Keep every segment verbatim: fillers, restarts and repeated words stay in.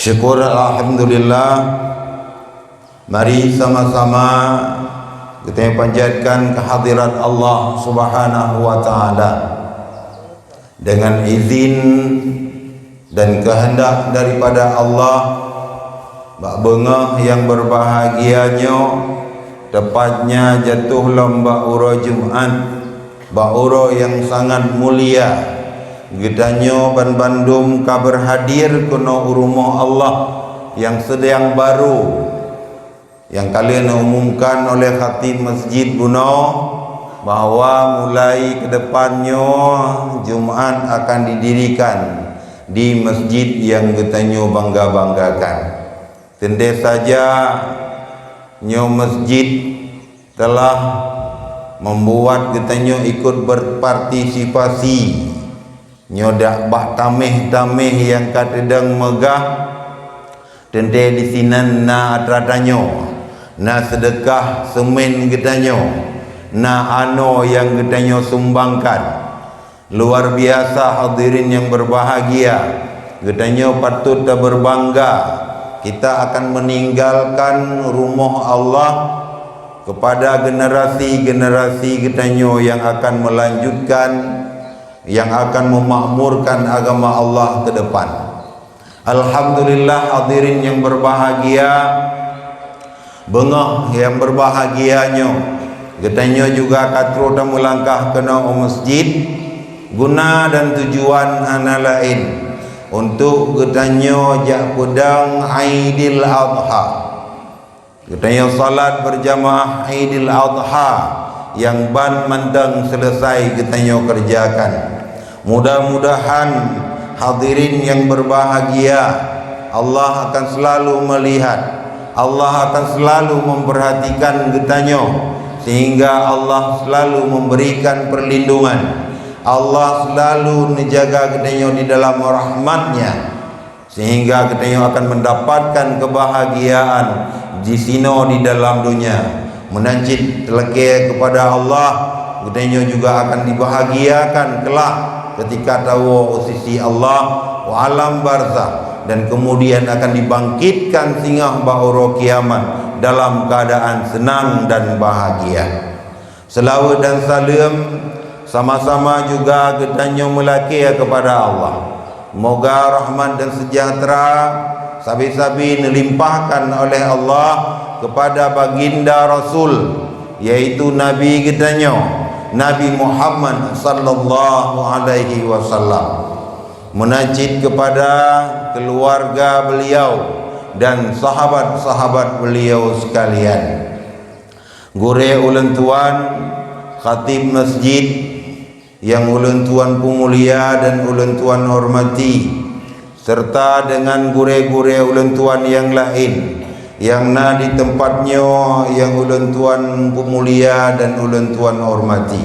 Syukur, alhamdulillah. Mari sama-sama kita panjatkan kehadirat Allah Subhanahu wa Ta'ala. Dengan izin dan kehendak daripada Allah, bak beungoh nyang berbahagia nyoe, tepatnya jatuh lom bak uroe Jumat, bak uroe nyang sangat mulia, geutanyoe banbandum ka berhadir keunoe u rumoh Allah nyang seudang barô, nyang ka lheueh neuumumkan oleh khatib masjid bunoe bahwa mulai keudepan nyoe Jumat akan didirikan di masjid nyang geutanyoe bangga-banggakan. Teuntée saja, nyoe masjid telah membuat geutanyoe ikut berpartisipasi. Nyoe dak bak taméh-taméh nyang ka teudong meugah, teuntée disinan na atra tanyoe, na seudeukah seumén geutanyoe, na anoe nyang geutanyoe sumbangkan. Luar biasa, hadirin nyang berbahagia, geutanyoe patut tabeubangga. Kita akan meninggalkan rumoh Allah kepada generasi-generasi geutanyoe nyang akan melanjutkan, nyang akan memakmurkan agama Allah ke depan. Alhamdulillah, hadirin nyang berbahagia, beungoh nyang berbahagia nyoe, geutanyoe juga ka troh tameulangkah keunoe u masjid. Guna dan tujuan hana laén, untuk geutanyoe jak peudong Aidil Adha. Geutanyoe salat berjamaah Aidil Adha nyang ban mantong seuleusai geutanyoe keureujakan. Mudah-mudahan, hadirin nyang berbahagia, Allah akan selalu melihat, Allah akan selalu memperhatikan geutanyoe, sehingga Allah selalu memberikan perlindungan. Allah selalu neujaga geutanyoe di dalam rahmat-Nya. Sehingga geutanyoe akan mendapatkan kebahagiaan disinoe di dalam dunia. Meunan cit talakée kepada Allah, geutanyoe juga akan dibahagiakan kelak ketika tawoe u sisi Allah u alam barzakh, dan kemudian akan dibangkitkan singoh bak uroe kiamat dalam keadaan senang dan bahagia. Seulaweuet dan saleuem sama-sama juga geutanyoe meulakée kepada Allah. Moga rahmat dan seujahteura sabe-sabe neulimpahkan oleh Allah kepada baginda Rasul, yaitu Nabi geutanyoe, Nabi Muhammad sallallahu alaihi wasallam. Meunan cit kepada keluarga beliau dan sahabat-sahabat beliau sekalian. Gurée ulôn tuan, khatib masjid, nyang ulôn tuan peumulia dan ulôn tuan hormati, serta deungon gurée-gurée ulôn tuan nyang laén nyang na di teumpat nyoe nyang ulôn tuan peumulia dan ulôn tuan hormati.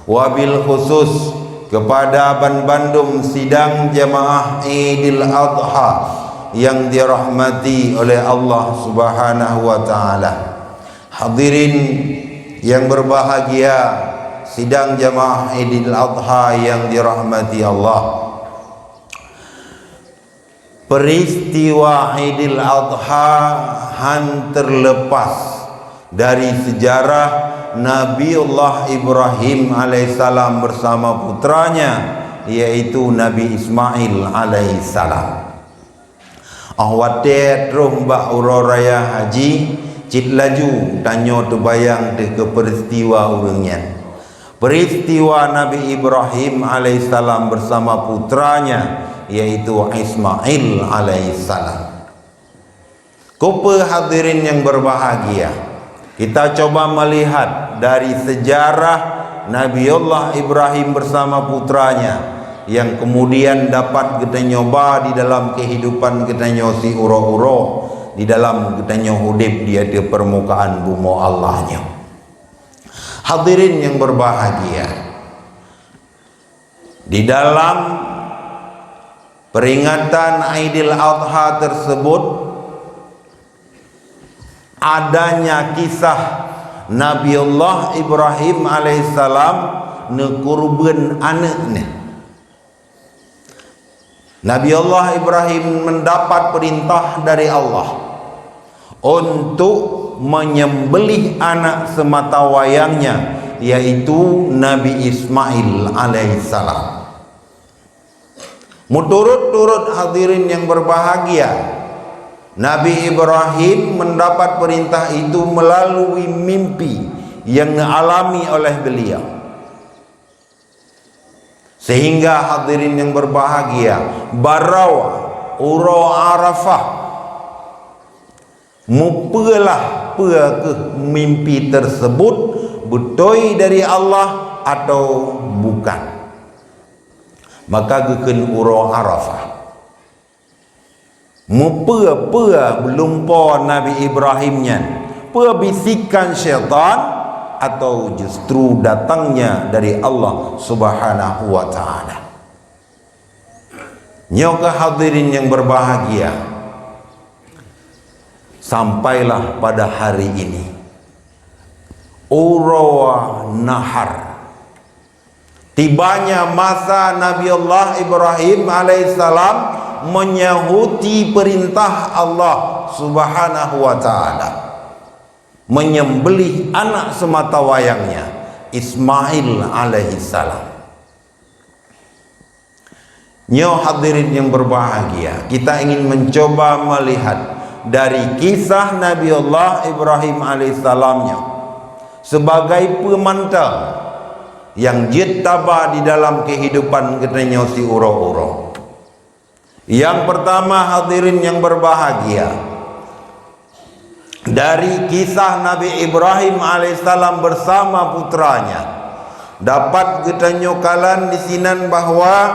Wabil khusus kepada banbandum sidang jamaah Idul Adha nyang dirahmati oleh Allah Subhanahu wa Ta'ala. Hadirin nyang berbahagia, sidang jamaah Idul Adha nyang dirahmati Allah. Peristiwa Idul Adha han terlepas dari sejarah Nabiullah Ibrahim alaihissalam bersama putranya, yaitu Nabi Ismail alaihissalam. Óh watée troh bak uroe raya haji, cit laju tanyoe teubayang teuh keu peuristiwa ureuëng nyan. Peuristiwa Nabi Ibrahim alaihissalam bersama putranya, yaitu Ismail alaihissalam. Keupeue hadirin nyang berbahagia? Kita coba melihat dari sejarah Nabiullah Ibrahim bersama putranya yang kemudian dapat geutanyoe ba di dalam kehidupan geutanyoe siuroe-uroe di dalam geutanyoe udeb di ateueh permukaan bumoe Allah nyoe. Hadirin yang berbahagia, di dalam peringatan Aidil Adha tersebut, adanya kisah Nabiullah Ibrahim alaihissalam neukurban aneuëk nyan. Nabi Allah Ibrahim mendapat perintah dari Allah untuk menyembelih anak semata wayangnya, yaitu Nabi Ismail alaihissalam. Muturut-turut, hadirin yang berbahagia, Nabi Ibrahim mendapat perintah itu melalui mimpi yang dialami oleh beliau. Sehingga, hadirin yang berbahagia, baroe uroe Arafah, mupeulah peue keuh mimpi tersebut, beutôi dari Allah atau bukan. Maka geukheun uroe Arafah. Mupeue-peue lumpoe Nabi Ibrahim nyan? Peue bisikan syaitan, atau justru datangnya dari Allah Subhanahu wa Ta'ala? Nyoe keuh, hadirin yang berbahagia, sampailah pada hari ini, uroe Nahar. Tibanya masa Nabi Allah Ibrahim alaihissalam meunyahuti peurintah Allah Subhanahu wa Ta'ala, menyembelih anak semata wayangnya, Ismail alaihissalam. Nyoe, hadirin yang berbahagia, kita ingin mencoba melihat dari kisah Nabi Allah Ibrahim alaihissalam nyoe sebagai peue mantong nyang jeuet taba di dalam kehidupan geutanyoe siuroe-uroe. Yang pertama, hadirin yang berbahagia, dari kisah Nabi Ibrahim alaihissalam bersama putranya, dapat geutanyoe kalon disinan bahwa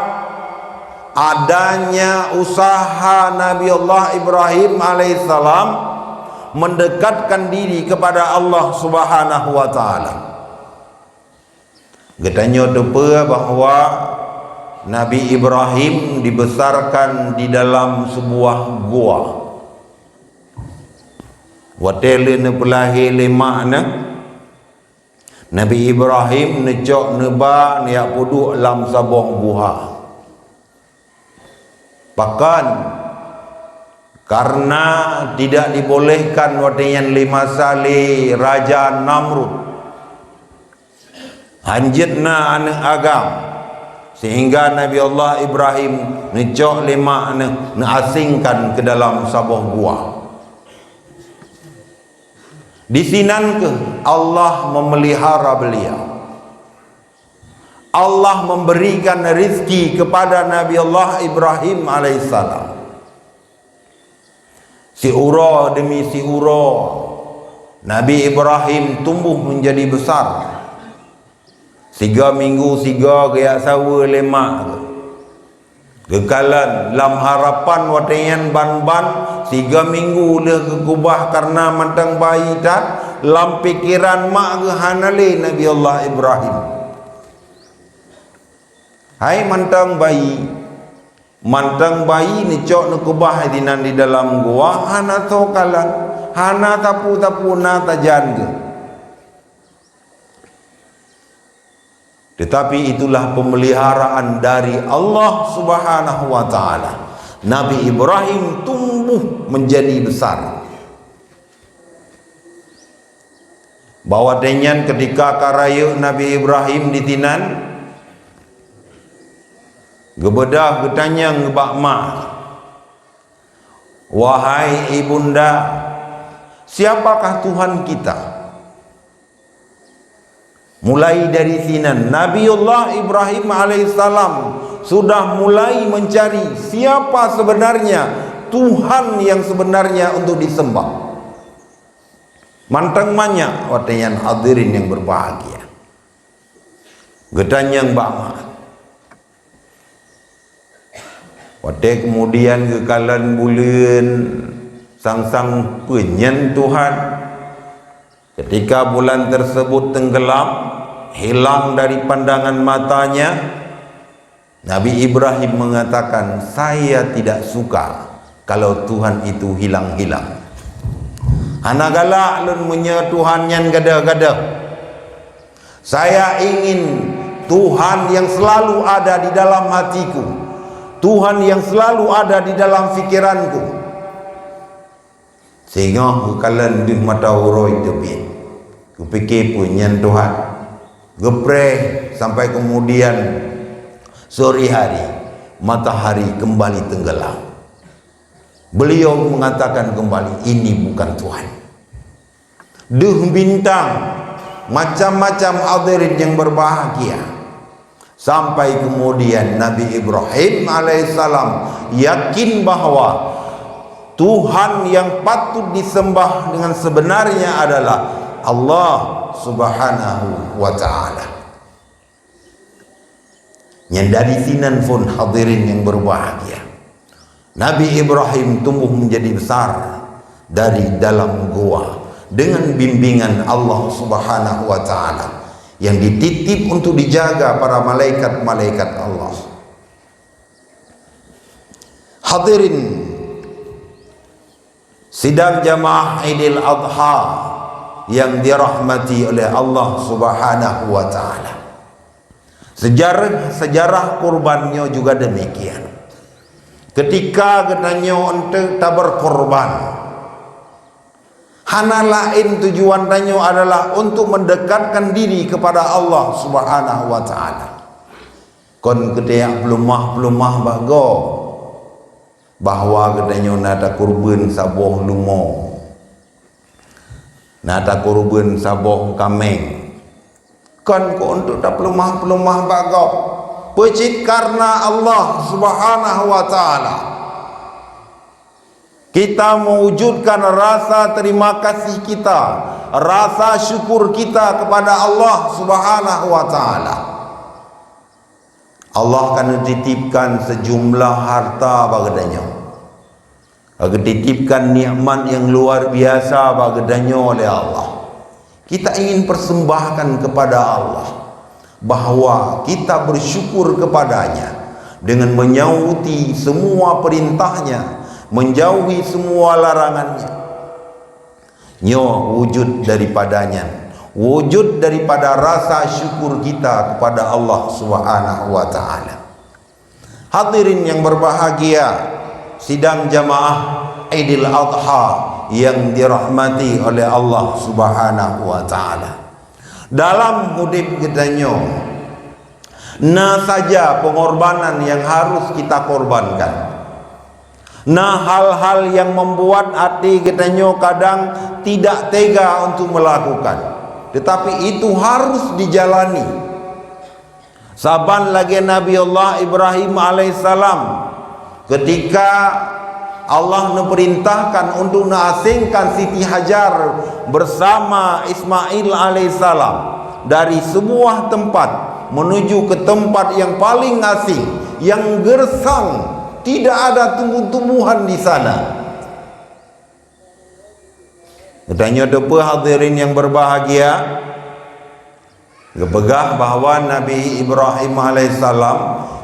adanya usaha Nabi Allah Ibrahim alaihissalam mendekatkan diri kepada Allah Subhanahu wa Ta'ala. Geutanyoe teupeue bahwa Nabi Ibrahim dibesarkan di dalam sebuah gua. Watée lheueh neupeulahé lé mak neuh, Nabi Ibrahim neucok neuba neuyak peuduek lam saboh guha. Pakon? Karena tidak dibolehkan watée nyan lé masa lé Raja Namrud hanjeuet na aneuëk agam, sehingga Nabi Allah Ibrahim neucok lé mak neuh neuasingkan ke dalam saboh gua. Disinan keuh Allah memelihara beliau. Allah memberikan rizki kepada Nabi Allah Ibrahim alaihissalam. Siuroe demi siuroe, Nabi Ibrahim tumbuh menjadi besar. Siga minggu siga geuyak saweue lé mak geuh. Geukalon lam harapan watée nyan ban-ban siga minggu lheueh geukeubah kareuna mantong bayi that, lam pikeran mak geuh hana lé Nabi Allah Ibrahim. Hai mantong bayi, mantong bayi neucok neukeubah disinan di dalam gua, hana soe kalon, hana sapeue-sapeue na sajan geuh. Tetapi itulah pemeliharaan dari Allah Subhanahu wa Ta'ala. Nabi Ibrahim tumbuh menjadi besar. Bahwa watée nyan ketika ka rayeuk Nabi Ibrahim disinan, geubeudôh geutanyong bak mak, "Wahai ibunda, siapakah Tuhan kita?" Mulai dari sinan, Nabiullah Ibrahim alaihissalam sudah mulai mencari siapa sebenarnya Tuhan yang sebenarnya untuk disembah. Mantong manyak watée nyan, hadirin yang berbahagia. Geutanyong bak mak. Watée kemudian geukalon buleuen, sang-sang peue nyan Tuhan. Ketika bulan tersebut tenggelam, hilang dari pandangan matanya, Nabi Ibrahim mengatakan, "Saya tidak suka kalau Tuhan itu hilang-hilang." Hana galak lôn meunyoe Tuhan nyan gadôh-gadôh. Saya ingin Tuhan yang selalu ada di dalam hatiku. Tuhan yang selalu ada di dalam fikiranku. Singoh geukalon deuh mata uroe teubiet. Kupike peue nyan Tuhan. Geupreh sampai kemudian sore hari, matahari kembali tenggelam. Beliau mengatakan kembali, "Ini bukan Tuhan." Deuh bintang, macam-macam hadirin yang berbahagia. Sampai kemudian Nabi Ibrahim alaihissalam yakin bahwa Tuhan yang patut disembah dengan sebenarnya adalah Allah Subhanahu wa Ta'ala. Nyang dari sinan phon, hadirin yang berbahagia, Nabi Ibrahim tumbuh menjadi besar dari dalam gua dengan bimbingan Allah Subhanahu wa Ta'ala, yang dititip untuk dijaga para malaikat-malaikat Allah. Hadirin sidang jamaah Idul Adha yang dirahmati oleh Allah Subhanahu wa Ta'ala. Sejarah, sejarah kurban nyoe juga demikian. Ketika geutanyoe eunteuk taberkorban, hana laén tujuan tanyoe adalah untuk mendekatkan diri kepada Allah Subhanahu wa Ta'ala. Kon keuteuk peuleumah-peuleumah bak gob, bahwa geutanyoe na takurban saboh leumo, na takurban saboh kaméng. Kon keu untuk tapeuleumah-peuleumah bak gob. Peucit karena Allah Subhanahu wa Ta'ala. Kita mewujudkan rasa terima kasih kita, rasa syukur kita kepada Allah Subhanahu wa Ta'ala. Allah ka neutitipkan sejumlah harta bak geutanyoe. Ka geutitipkan nikmat yang luar biasa bak geutanyoe oleh Allah. Kita ingin persembahkan kepada Allah bahwa kita bersyukur kepada-Nya dengan menyauti semua perintah-Nya, menjauhi semua larangan-Nya. Nyoe wujud daripada nyan, wujud daripada rasa syukur kita kepada Allah Subhanahu wa Ta'ala. Hadirin yang berbahagia, sidang jamaah Idul Adha yang dirahmati oleh Allah Subhanahu wa Ta'ala. Dalam udeb geutanyoe, na saja pengorbanan yang harus kita korbankan. Na hal-hal yang membuat até geutanyoe kadang tidak tega untuk melakukan, tetapi itu harus dijalani. Saban lagée Nabi Allah Ibrahim alaihissalam, ketika Allah neupeurintahkan untuk neuasingkan Siti Hajar bersama Ismail alaihissalam dari sebuah tempat menuju ke tempat yang paling asing, yang gersang, tidak ada tumbuh-tumbuhan di sana. Geutanyoe teupeue, hadirin yang berbahagia, geupeugah bahwa Nabi Ibrahim alaihissalam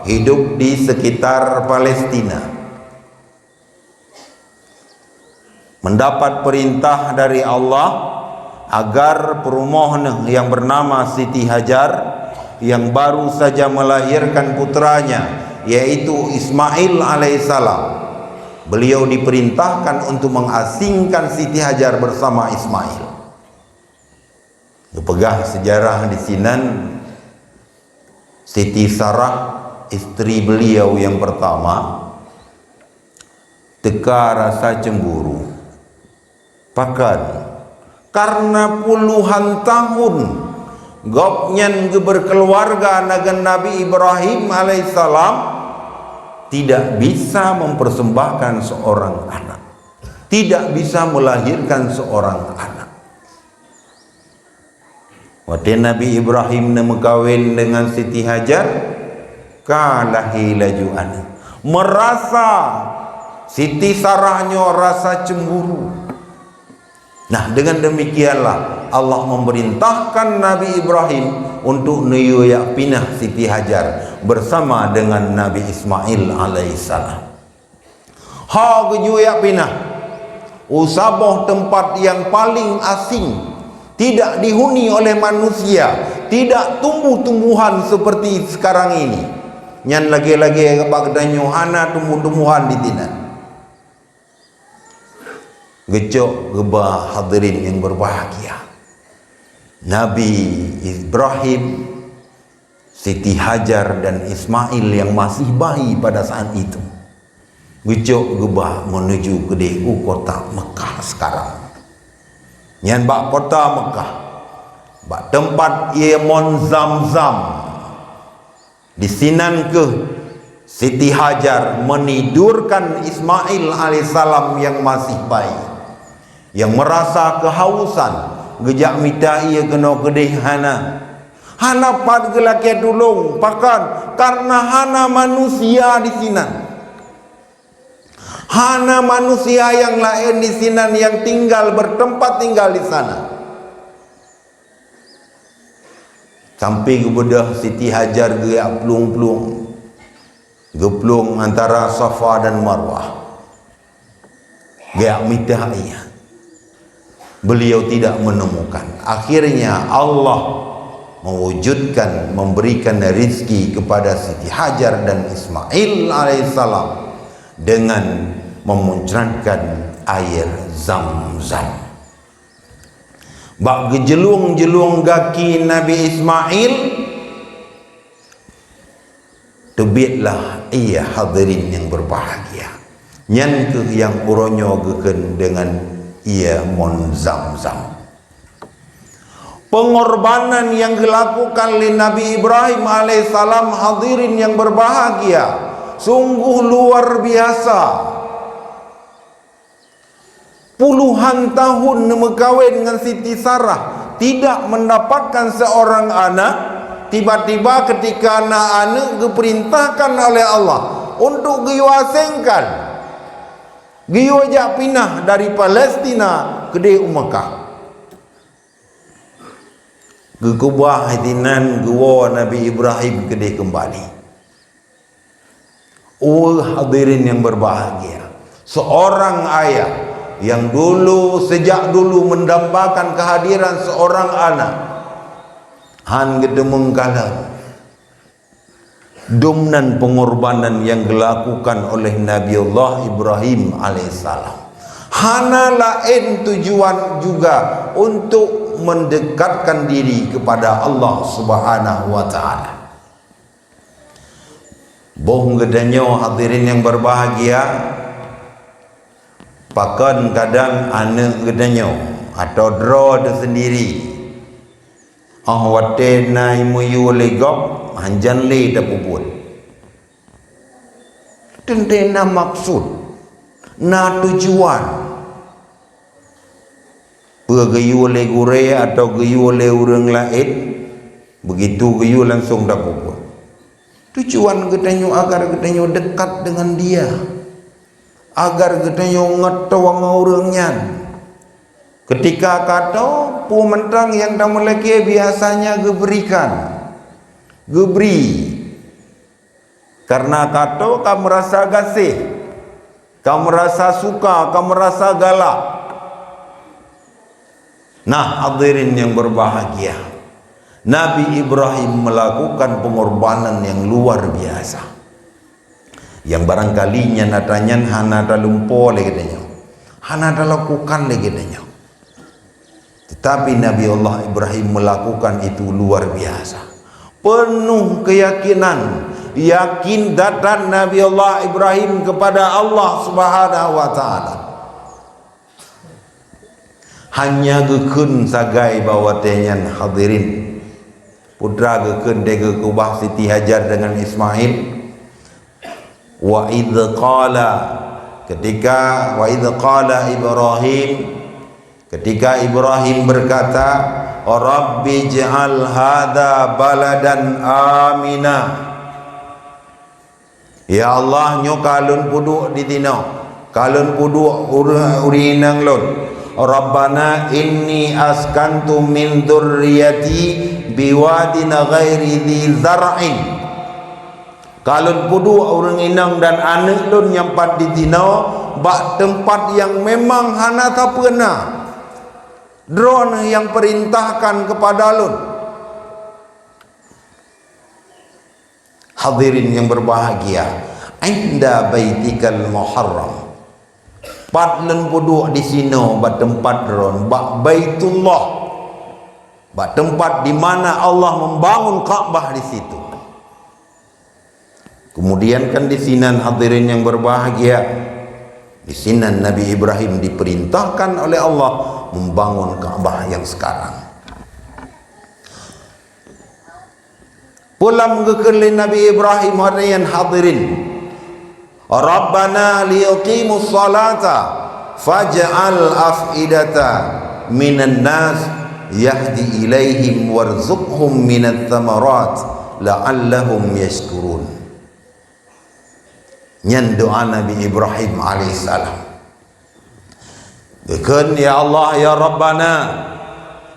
hidup di sekitar Palestina. Mendapat perintah dari Allah agar peurumoh neuh yang bernama Siti Hajar, yang baru saja melahirkan putranya, yaitu Ismail alaihissalam, beliau diperintahkan untuk mengasingkan Siti Hajar bersama Ismail. Geupeugah sejarah di sinan, Siti Sarah, istri beliau yang pertama, teuka rasa cemburu. Pakon? Karena puluhan tahun gobnyan geuberkeuluwarga ngon Nabi Ibrahim alaihissalam, tidak bisa mempersembahkan seorang anak, tidak bisa melahirkan seorang anak. Watée Nabi Ibrahim neumeukawen deungon Siti Hajar, ka lahé laju aneuëk. Meurasa Siti Sarah nyoe rasa cemburu. Nah, dengan demikianlah Allah memerintahkan Nabi Ibrahim untuk neuyue jak pinah Siti Hajar bersama dengan Nabi Ismail alaihissalam. Ho geujak pinah u saboh teumpat nyang paleng asing, tidak dihuni oleh manusia, tidak tumbuh-tumbuhan seperti sekarang ini. Nyan lagée-lagée bak geutanyoe hana tumbuh-tumbuhan di sinan. Geucok geuba, hadirin yang berbahagia. Nabi Ibrahim, Siti Hajar dan Ismail yang masih bayi pada saat itu, geucok geuba menuju keudeh u kota Mekah sekarang. Nyan bak kota Mekah, bak teumpat ié mon Zam-Zam. Di sinan keuh Siti Hajar menidurkan Ismail alaihissalam yang masih bayi, yang merasa kehausan, geujak mita ié keunoe keudeh hana. Hana pat geulakée tulông, pakon? Karena hana manusia di sinan. Hana manusia yang laén di sinan yang tinggal, bertempat tinggal di sana. Sampai geubeudôh Siti Hajar geujak plueng-plueng. Geuplueng antara Safa dan Marwah. Geujak mita ié. Beliau tidak menemukan. Akhirnya Allah mewujudkan, memberikan rezeki kepada Siti Hajar dan Ismail alaihissalam dengan memuncratkan air Zam-Zam. Bak geujeulueng-jeulueng gaki Nabi Ismail, teubietlah ié, hadirin yang berbahagia. Nyan keuh nyang uroe nyoe geukheun deungon ié mon Zam-Zam. Pengorbanan yang dilakukan lé Nabi Ibrahim alaihissalam, hadirin yang berbahagia, sungguh luar biasa. Puluhan tahun neumeukawen ngon Siti Sarah, tidak mendapatkan seorang anak. Tiba-tiba ketika na aneuëk, geupeurintahkan oleh Allah untuk geuyue asengkan, geuyue jak pinah dari Palestina keudeh u Mekah. Geukeubah sinan geuwoe Nabi Ibrahim keudeh keumbali. Oh, hadirin yang berbahagia, seorang ayah yang dulu, sejak dulu mendambakan kehadiran seorang anak, han geuteumeung kalon. Dum nan pengorbanan yang dilakukan oleh Nabiullah Ibrahim alaihissalam hana laén tujuan juga untuk mendekatkan diri kepada Allah Subhanahu wa Ta'ala. Boh geutanyoe, hadirin yang berbahagia, pakon kadang aneuëk geutanyoe atau droe teusendiri, óh watée na imiyueb lé gob, hanjan lé tapeubuet. Teuntée na maksud, na tujuan. Peue geuyue lé gurée atau geuyue lé ureuëng laén, begitu geuyue langsung tapeubuet. Tujuan geutanyoe agar geutanyoe dekat dengan Dia, agar geutanyoe ngeut ngon ureuëng nyan. Ketika ka tô, peue mantong nyang tameulakée biasanya geuberikan, geubri. Karena ka tô ka meurasa gaséh, ka meurasa suka, ka meurasa galak. Nah, hadirin yang berbahagia, Nabi Ibrahim melakukan pengorbanan yang luar biasa, yang barangkali nyang ata nyan hana talumpo lé geutanyoe, hana talakukan lé geutanyoe. Tetapi Nabi Allah Ibrahim melakukan itu luar biasa. Penuh keyakinan, yakin datang Nabi Allah Ibrahim kepada Allah Subhanahu wa Ta'ala. Hanya geukheun sagai bak watée nyan, hadirin. Putra geukheun, geukeubah Siti Hajar dengan Ismail. Wa idz qala, ketika, wa idz qala Ibrahim, ketika Ibrahim berkata, "Rabbi ij'al hadza baladan amina." Ya Allah, nyoe ka lôn peuduek di tinoe, ka lôn peuduek ureuëng, ureuëng inong lôn. Rabbana inni askantu min dzurriyyati biwadin ghairi dzi zar'in. Ka lôn peuduek ureuëng inong dan aneuëk lôn nyang pat di tinoe bak teumpat nyang memang hana sapeue na. Droeneuh nyang peurintahkan keupada lôn. Hadirin yang berbahagia, inda baitikal muharram. Pat lôn peuduek di sinoe bak teumpat droen, bak Baitullah, bak teumpat di mana Allah membangun Ka'bah di situ. Kemudian kan di sinan, hadirin yang berbahagia, di sinan Nabi Ibrahim diperintahkan oleh Allah membangun Ka'bah yang sekarang. Peue lom geukheun lé Nabi Ibrahim, hadirin, hadirin. Rabbana liyuqimus salata faj'al af'idata minan nas yahdi ilaihim warzuqhum minat tsamarat la'allahum yashkurun. Nyan doa Nabi Ibrahim alaihissalam. Geukheun, "Ya Allah, ya Rabbana,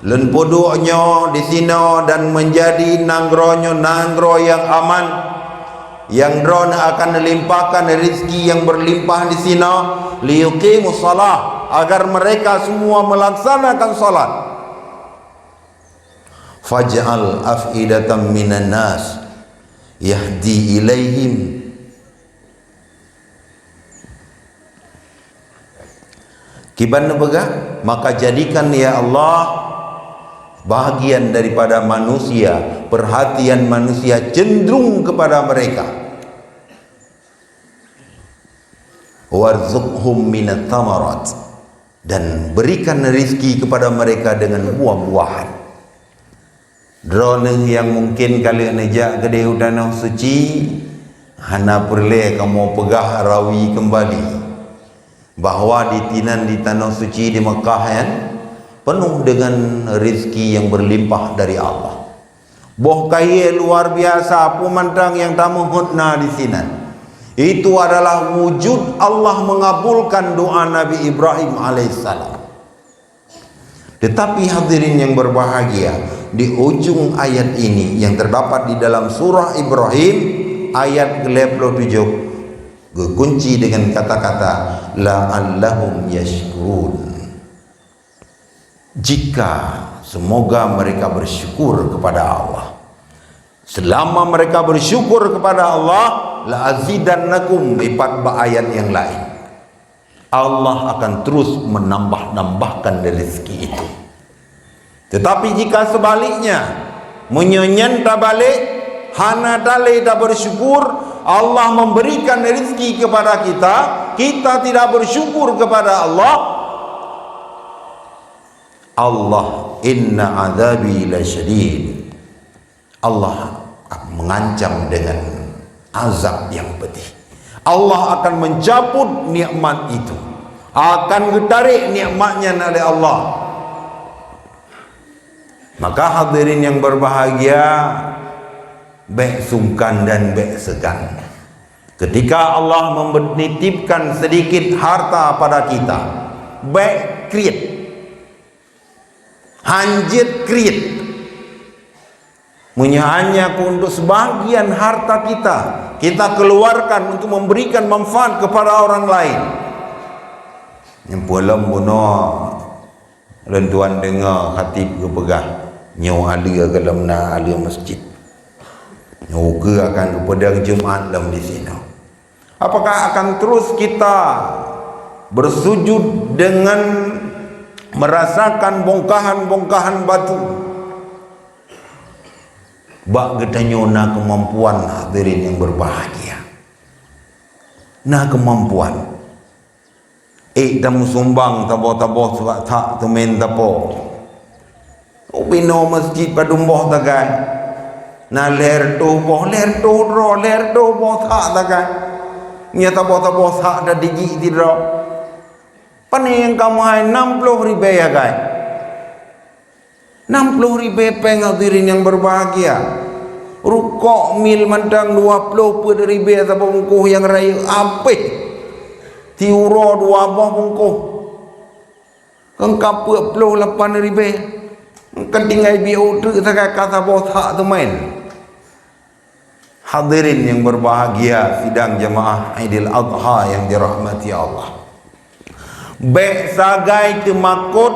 lôn peuduek nyoe di sinoe dan menjadi nanggroe nyoe nanggroe nyang aman, nyang Droeneuh akan limpahkan rezeki nyang berlimpah di sinoe, liyuqimus shalah, agar mereka semua melaksanakan salat. Faj'al af'idatan minan nas yahdi ilaihim." Kiban neupeugah, "Maka jadikan, ya Allah, bahagian daripada manusia, perhatian manusia cenderung kepada mereka. Warzuqhum minat tsamarat, dan berikan rezeki kepada mereka dengan buah-buahan." Droeneuh nyang mungken ka lheueh neujak keudeh u Tanoh Suci, hana peureulée kamoe peugah rawi keumbali bahwa di tinan di Tanoh Suci di Meukah nyan peunoh deungon rezeki nyang berlimpah dari Allah. Boh kayée luar biasa, peue mantong nyang tameuhot na di sinan. Itu adalah wujud Allah mengabulkan doa Nabi Ibrahim alaihissalam. Tetapi hadirin yang berbahagia, di ujung ayat ini yang terdapat di dalam surah Ibrahim ayat ke lhée ploh tujoh, geukunci dengan kata-kata, "La'allahum yashkurun." Jika, semoga mereka bersyukur kepada Allah. Selama mereka bersyukur kepada Allah, "La azidannakum," ipat bak ayat yang lain. Allah akan terus menambah-nambahkan rezeki itu. Tetapi jika sebaliknya, meunyoe nyan tabalek, hana talé tabersyukur, Allah memberikan rezeki kepada kita, kita tidak bersyukur kepada Allah, Allah, "Inna adzabi lasyadid." Allah mengancam dengan azab yang pedih. Allah akan mencabut nikmat itu. Akan geutarek nikmat nyan oleh Allah. Maka hadirin yang berbahagia, bék sungkan dan bék segan. Ketika Allah menitipkan sedikit harta pada kita, bék kriet. Hanjeuet kriet. Meunyoe hanya untuk sebahagian harta kita, kita keluarkan untuk memberikan manfaat kepada orang lain. Nyang peulom bunoe lôn tuan deungoe khatib geupeugah, nyoe aleue gohlom na aleue masjid. Nyoe ukeue akan geupeudong Jumat lom di sinoe. Apakah akan terus kita bersujud dengan merasakan bongkahan-bongkahan batu? Bak geutanyoe na keumampuan, hadirin yang berbahagia. Na keumampuan. Ék tameusumbang taboh-taboh surat hak teumen tapo. Ubinoe masjid padum boh tagai. Na lhèe reutôh boh, lhèe reutôh droe, lhèe reutôh boh hak tagai. Nyan taboh-taboh hak dan dijik sidroe. Pane nyang ka meuhai nam ploh ribèe agai. Nam ploh ribèe péng, hadirin yang berbahagia. Rukok mil mantong dua ploh peuet ribèe saboh bungkôh nyang rayeuk habéh. Siuroe dua boh bungkôh. Keu kapeuet ploh lapan ribèe. Keu tinggai biôh teuk sagai ka saboh hak teumen. Hadirin yang berbahagia, sidang jemaah Idul Adha yang dirahmati Allah. Bèk sagai teumakot,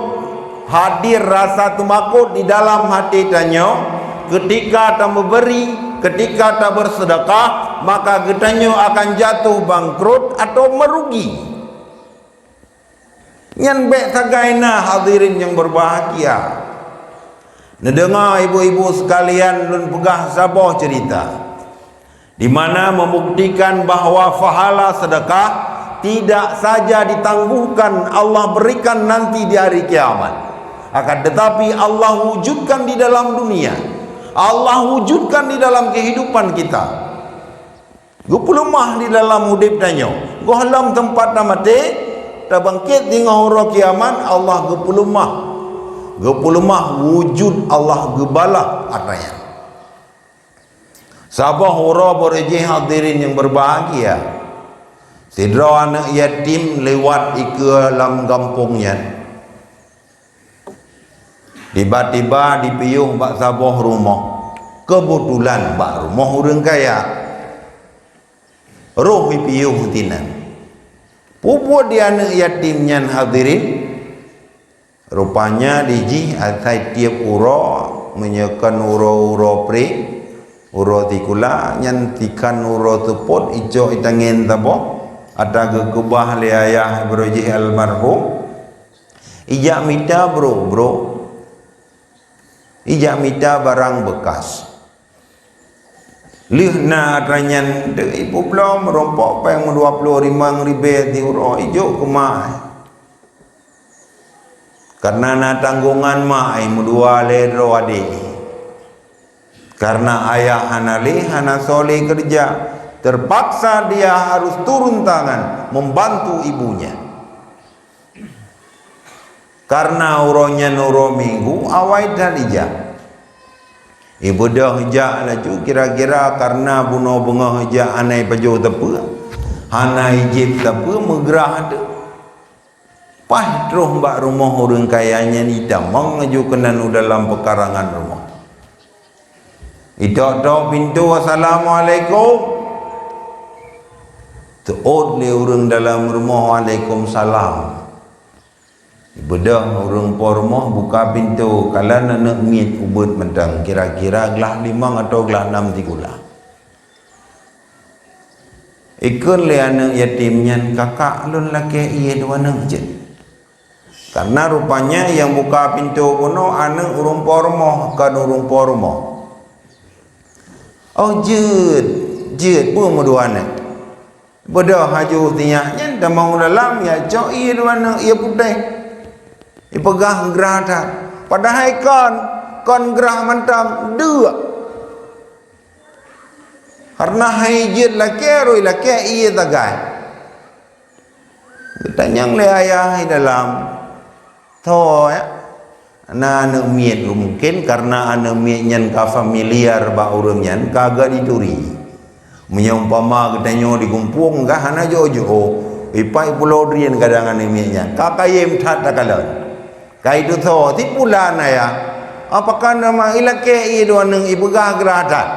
hadir rasa teumakot di dalam até tanyoe ketika tameubri Ketika tabersedekah, maka geutanyoe akan jatuh bangkrut atau merugi. Nyan bék sagai na, hadirin nyang berbahagia. Neudeungoe ibu-ibu sekalian, lôn peugah saboh cerita di mana membuktikan bahwa pahala sedekah tidak saja ditangguhkan Allah berikan nanti di hari kiamat, akan tetapi Allah wujudkan di dalam dunia, Allah wujudkan di dalam kehidupan kita. Geupeuleumah di dalam udeb tanyoe. Gohlom teumpat tamaté, tabangkét singoh uroe kiamat, Allah geupeuleumah. Geupeuleumah wujud Allah, geubalah atra nyan. Saboh uroe beureuji, hadirin nyang berbahagia, sidroe aneuëk yatim liwat ikeue lam gampông nyan. Tiba-tiba dipiôh bak saboh rumoh. Keubeutulan bak rumoh ureuëng kaya. Roh ipiôh sinan. Peue buet di aneuëk yatim nyan, hadirin? Rupanya di jih asai tieb uroe, meunyoe kon uroe-uroe pré, uroe sikula, nyan sikan uroe seupôt icok itangen saboh, atra geukeubah lé ayah droe jih almarhum. Ijak mita, "Bro, bro, ijak mita barang beukas." Lheueh na atra nyan teuk ipeubloe meurumpok péng meudua ploh limong ribée siuroe, ijok keu ma ai. Kareuna na tanggongan ma ai meudua lé droe adék. Kareuna ayah hana lé, hana soe lé keureuja, terpaksa dia harus turun tangan membantu ibunya. Kareuna uroe nyan uroe Minggu, awai that ijak. Ibeudôh ijak laju, kira-kira kareuna bunoe beungoh ijak hana ipajoh sapeue, hana ijieb sapeue, meugrah teuh. Paih troh bak rumoh ureuëng kaya nyan, itamong laju keunan u dalam peukarangan rumoh. Itok-tok pintoe, "Assalamualaikum." Teuôt lé ureuëng dalam rumoh, "Waalaikumsalam." Ibeudôh ureuëng po rumoh buka pintoe, kalon aneuëk miet ubit mantong, kira-kira glah limong atawa glah nam sikula. Ikheun lé aneuëk yatim nyan, "Kakak, lôn lakée ié dua aneuëk jeuet." Kareuna rupanya nyang buka pintoe bunoe aneuëk ureuëng po rumoh, kon ureuëng po rumoh. "Oh, jeuet, jeuet, peue meudua aneuëk?" Beudôh laju sinyak nyan tamong u dalam, ya cok ié dua aneuëk, ié putéh. Ipeugah grah that. Padahai kon, kon grah mantong, deuk. Kareuna hai jeuet lakée, roi lakée ié sagai. Geutanyong lé ayah di dalam, "Tho, ya, na aneuëk miet?" Mungken kareuna aneuëk miet nyan ka familiar bak ureuëng nyan, ka geuh jituri. Meunyoe umpama geutanyoe di gampông, ka hana jiôh-jiôh, ipai pulo drien kadang aneuëk miet nyan, ka kayém that takalon. Ka itusoe, "Sipulan, ayah?" "Apakah nama ilakée ié dua aneuëk?" Ipeugah grah that.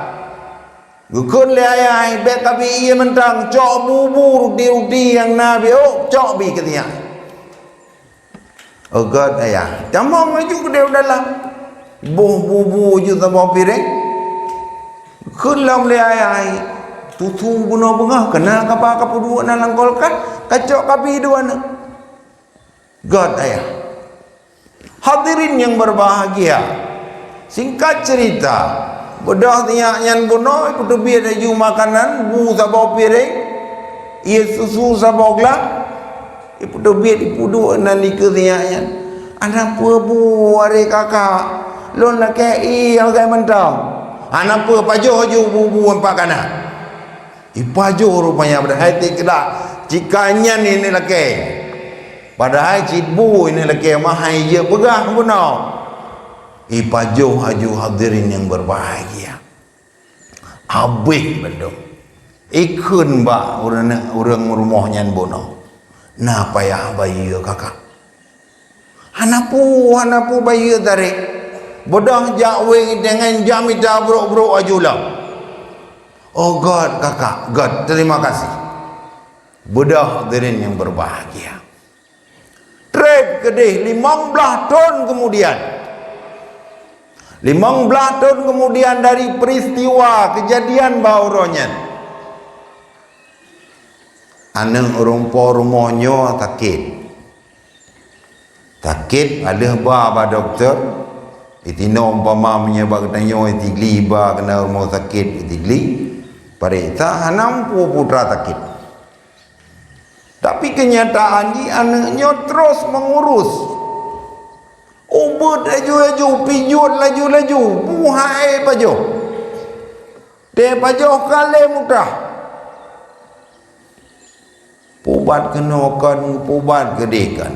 Geukheun lé ayah, "Bék kabi ié mantong, cok bu-bu ruti-ruti nyang na biôk, cok bi keu sinyak." "Oh, gét, ayah." Tamong laju keudeh u dalam. Boh bu-bu laju saboh piréng. Geukheun lom lé ayah, "Tutu bunoe beungoh, keunan kaba kapeuduek na lam kulkas, kacok kabi dua aneuëk." Gét, ayah. Hadirin nyang berbahagia, singkat cerita, beudôh sinyak nyan bunoe, ipeuteubiet laju makanan, bu saboh piréng, ié susu saboh glah, ipeuteubiet, ipeuduek nan dikeue sinyak nyan. "Hana peue bu, aré kakak, lôn lakée ié sagai mantong." "Hana peue, pajoh laju bu-bu nyan pat kana." Ipajoh rupanya, padahai tikeudah cika nyan ineuk lakée. Padahai cit bu ineuk lakée, meuhai jeuet peugah bunoe. Ipajoh laju, hadirin nyang berbahagia. Habéh bandum. Ikheun bak ureuëng, ureuëng rumoh nyan bunoe, "Na payah bayeue, kakak." "Hana peue, hana peue bayeue tarek." Beudôh jak wéng itangen, jak mita brok-brok laju lom. "Oh, gét, kakak, gét, terima kasih." Beudôh hadirin nyang berbahagia. Treb keudeh limong blaih thon keumudian, Limong blaih thon keumudian dari peuristiwa keujadian bak uroe nyan, aneuk ureuëng po rumoh nyoe sakét. Sakét, ka lheueh ba bak dokto, itinoe umpama meunyoe bak geutanyoe isigli ba keunan rumoh sakét isigli, pareksa hana muphom peue sakét. Tapi keunyataan jih aneuk nyoe terus meungurus. Ubeuet laju-laju, pijuet laju-laju, buhai pajoh. Teuh pajoh ka lheueh mudah. Pubat keunoe kon, pubat keudeh kon.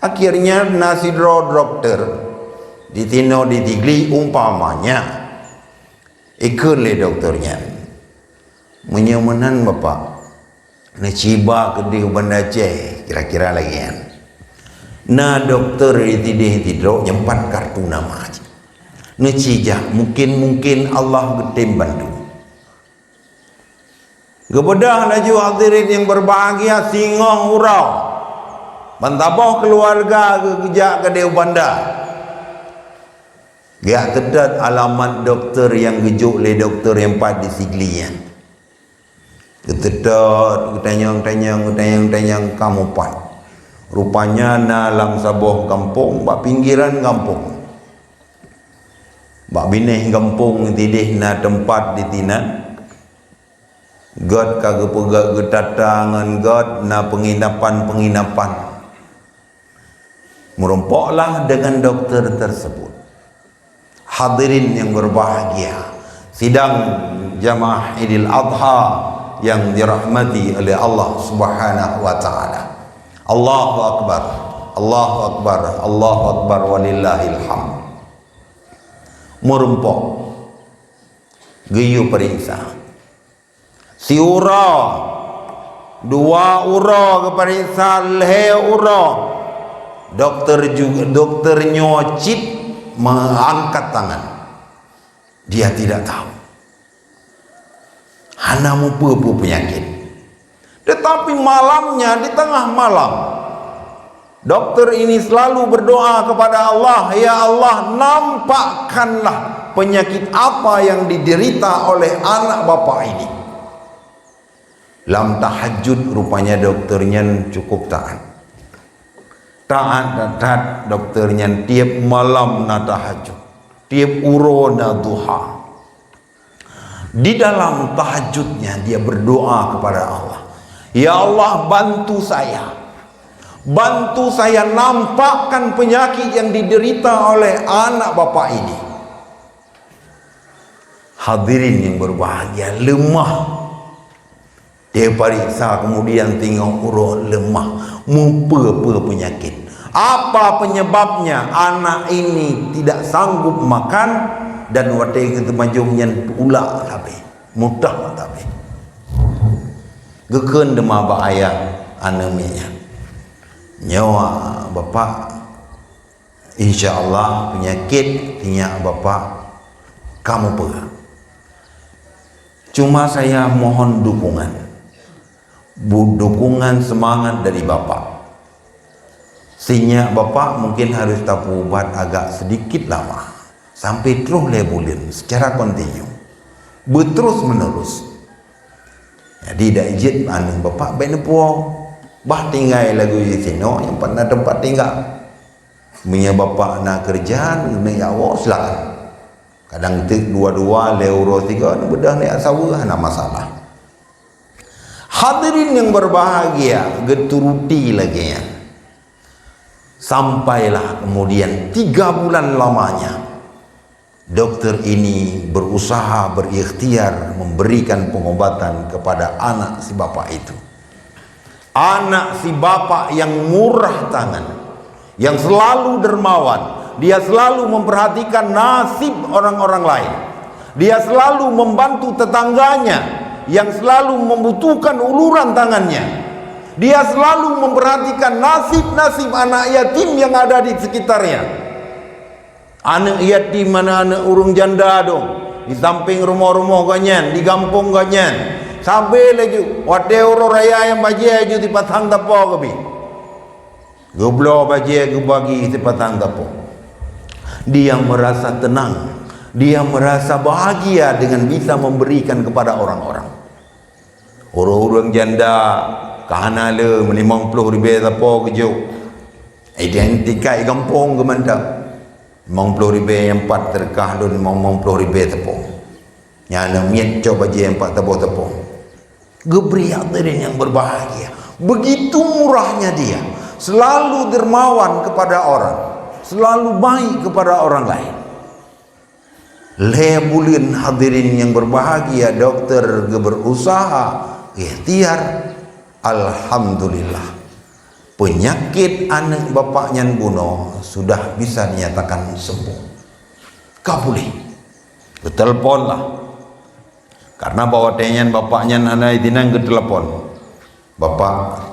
Akhirnya na sidroe dokto ditinoe isigli umpamanya. Ikheun lé dokto nyan, "Meunyoe meunan Bapak, neuci ba keudeh u Banda Aceh," kira-kira lagée nyan. Na dokto di sideh sidroe nyimpan kartu nama jih. Neuci jak, mungkin-mungkin Allah geutem bantu. Geubeudôh laju hadirin nyang berbahagia singoh uroe. Ban saboh keuluwarga geu-, geujak keudeh u Banda. Geujak seutôt alamat dokto nyang geujok lé dokto nyang pat isigli nyan. Geuseutôt, geutanyong-tanyong, geutanyong-tanyong ka mupat. Rupanya na lam saboh gampông, bak pinggiran gampông. Bak binéh gampông sideh na teumpat disinan. Gét ka geupeugét geutata ngon gét na peunginapan-peunginapan. Meurumpoklah dengan dokto tersebut. Hadirin yang berbahagia, sidang jamaah Idul Adha yang dirahmati oleh Allah Subhanahu wa Ta'ala. Allahu Akbar, Allahu Akbar, Allahu Akbar, walillahil hamd. Meurumpok, geuyue peuriksa. Siuroe, dua uroe geupareksa, lhée uroe. Dokto ju-, dokto nyoe cit meuangkat tangan. Dia tidak tahu. Hana mupeue-peue peunyakét. Tetapi malamnya, di tengah malam, dokto ini selalu berdoa kepada Allah, "Ya Allah, nampakkanlah penyakit apa yang diderita oleh anak Bapak ini." Lam tahajud rupanya dokto nyan cukup taat. Taat dan taat dokto nyan tiep malam na tahajud, tiep uroe na duha. Di dalam tahajudnya dia berdoa kepada Allah, "Ya Allah, bantu saya. Bantu saya nampakkan penyakit yang diderita oleh anak Bapak ini." Hadirin yang berbahagia, leumah. Dia pareksa kemudian singoh uroe leumah, mupeue-peue peunyakét. Apa penyebabnya anak ini tidak sanggup makan dan watée geuteumanjong nyan peulak sabe, mudah sabe. Geukheun teuma bak ayah aneuk miet nyan, "Nyoe, Bapak, insya Allah peunyakét sinyak Bapak ka mupeue. Cuma saya mohon dukungan, bu-, dukungan semangat dari Bapak. Sinyak Bapak mungkin harus tapeuubat agak sedikit lama, sampai troh lhée buleuen secara kontinu, beuterus-menerus." Jadi, dak jeuet aneuk Bapak bék neupuwoe, bah tinggai lagoe sinoe nyang pat na teumpat tinggai. Meunyoe Bapak na keureuja, neuk jak woe, silakan. Kadang teuk dua-dua, lhée uroe sigoe, neubeudôh neuk jak saweue, hana masalah. Hadirin yang berbahagia, geuturuti lagée nyan. Sampailah kemudian tiga bulan lamanya, dokter ini berusaha, berikhtiar memberikan pengobatan kepada anak si bapak itu. Anak si bapak yang murah tangan, yang selalu dermawan, dia selalu memperhatikan nasib orang-orang lain. Dia selalu membantu tetangganya yang selalu membutuhkan uluran tangannya. Dia selalu memperhatikan nasib-nasib anak yatim yang ada di sekitarnya. Aneuk yatim, aneuk-aneuk ureuëng janda dong, di sampéng rumoh-rumoh gobnyan, di gampông gobnyan. Sabe laju, watée uroe raya nyang bajée laju sipasang sapo geubi. Geubloe bajée geubagi sipasang sapo. Dia merasa tenang, dia merasa bahagia dengan bisa memberikan kepada orang-orang. Ureuëng-ureuëng janda ka hana le, limong ploh ribée sapo geujok. Identik i gampông geuh mantong. Limong ploh ribée nyang pat teureukah lôn, limong ploh ribée sapo. Nyan na miet cok bajée nyang pat saboh sapo. Geubri, hadirin yang berbahagia. Begitu murahnya dia, selalu dermawan kepada orang, selalu baik kepada orang lain. Lhée buleuen, hadirin yang berbahagia, doktor geuh berusaha ikhtiar. Alhamdulillah, penyakit aneuk bapak nyan bunoe sudah bisa dinyatakan sembuh. Ka puléh. Geutelepon lah. Karena bak watée nyan bapak nyan hana izinan, geutelepon. "Bapak,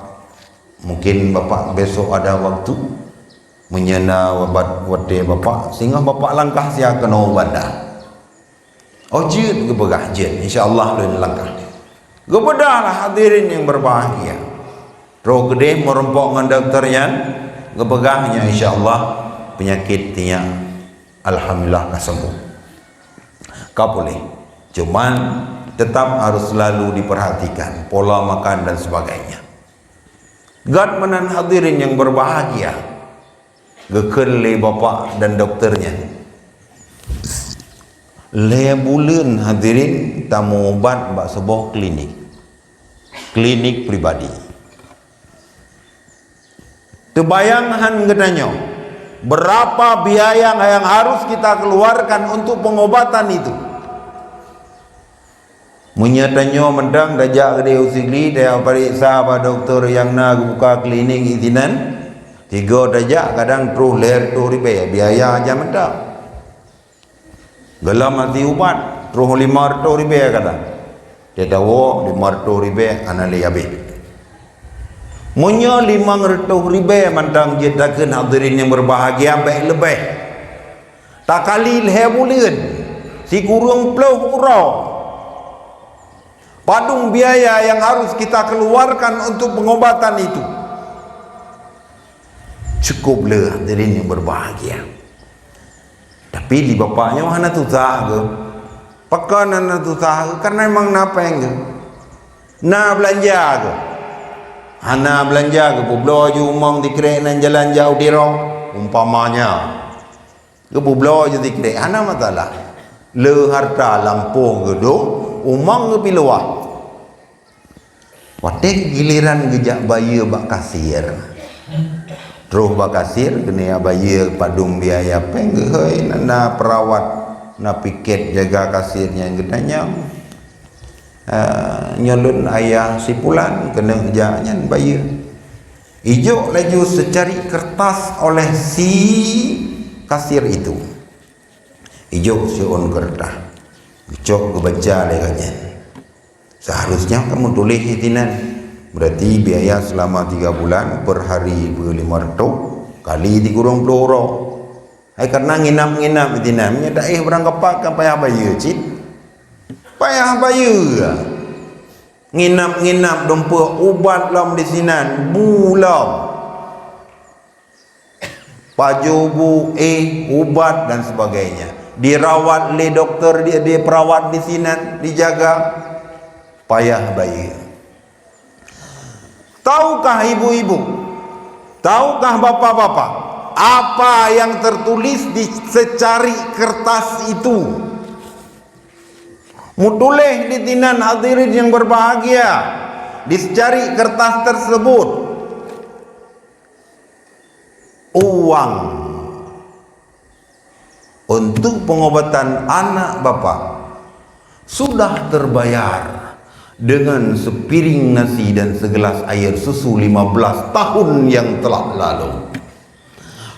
mungkin bapak besok ada waktu?" Meunyoe na wabat watée bapak, singoh bapak langkah siat keunoe u Banda. "Oh, jeuet," geupeugah, "jeuet, insya Allah lôn langkah." Geupeudah lah, hadirin yang berbahagia. Troh keudeh meurumpok ngon doktor nyan, geupeugah nyan, "Insya Allah penyakit tinyak alhamdulillah ka sembuh, ka puléh. Cuman tetap harus selalu diperhatikan pola makan dan sebagainya." Gat meunan, hadirin yang berbahagia, geukheun lé bapak dan doktor nyan. Lhée buleuen, hadirin, tameuubat bak saboh klinik. Klinik pribadi. Teubayang han geutanyoe, berapa biaya yang harus kita keluarkan untuk pengobatan itu? Meunyoe tanyoe mantong tajak keudeh u Sigli, tajak pareksa bak doktor nyang na geubuka klinik izinan, tiga tajak kadang troh lhée reutôh ribée biaya aja mantong. Gohlom hase ubat, troh limong reutôh ribée kadang. Teudawa limong reutôh ribée hana lé habéh. Meunyoe limong reutôh ribée mantong jeuet takheun, hadirin yang berbahagia, bék leubeh. Takali lhée buleuen, sikureueng ploh uroe. Padum biaya yang harus kita keluarkan untuk pengobatan itu? Cukup le, hadirin yang berbahagia. Tapi di bapak nyoe hana susah geuh. Pakon hana susah geuh? Karena memang na péng geuh. Na belanja geuh. Hana belanja geuh, peubloe ju umong sikrek nan jalan jauh sidroe, umpamanya. Geupubloe ju sikrek, hana masalah. Le harta lampôh geuduek, umong geupiluwah. Watée giliran geujak bayeue bak kasir. Troh bak kasir, keuneuk bayeue padum biaya péng geuhôi, na, na perawat, na piket jaga kasir nyang geutanyong. Ah, nyoe lôn ayah si pulan, keuneuk jak nyan bayeue. Ijok laju seucari kertas oleh si kasir itu. Ijok siôn kertas. Geucok geubaca lé geuh nyan. Seharusnya kamu tuléh di sinan. Berarti biaya selama tiga bulan per hari beu lima reutôh kali sikureueng ploh uroe. Hai, karena nginap-nginap di sinan, meunyoe taéh barang kapak kan payah bayeue cit. Payah bayeue. Nginap-nginap dumpeue ubat lom di sinan, bu lom. Pajoh bu, éh, ubat dan sebagainya. Dirawat lé doktor, di, di perawat di sinan, dijaga. Payah bayeue. Tahukah ibu-ibu? Tahukah bapak-bapak? Apa yang tertulis di secari kertas itu? Meutuléh di sinan, hadirin yang berbahagia, di secari kertas tersebut, uang untuk pengobatan anak bapak sudah terbayar dengan sepiring nasi dan segelas air susu lima belas tahun yang telah lalu.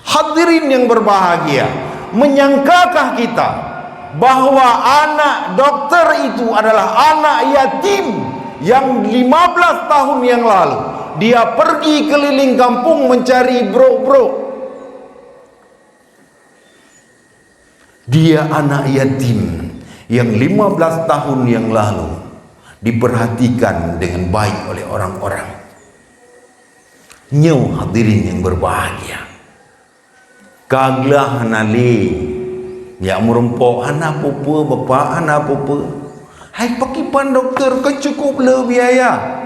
Hadirin yang berbahagia, menyangkakah kita bahwa anak dokter itu adalah anak yatim yang lima belas tahun yang lalu dia pergi keliling kampung mencari brok-brok? Dia anak yatim yang lima belas tahun yang lalu diperhatikan dengan baik oleh orang-orang. Nyoe, hadirin yang berbahagia, ka glah hana lé, Nyang meurumpok hana peue-peue, Bapak, hana peue-peue. Hai pakriban doktor, kan cukup le biaya.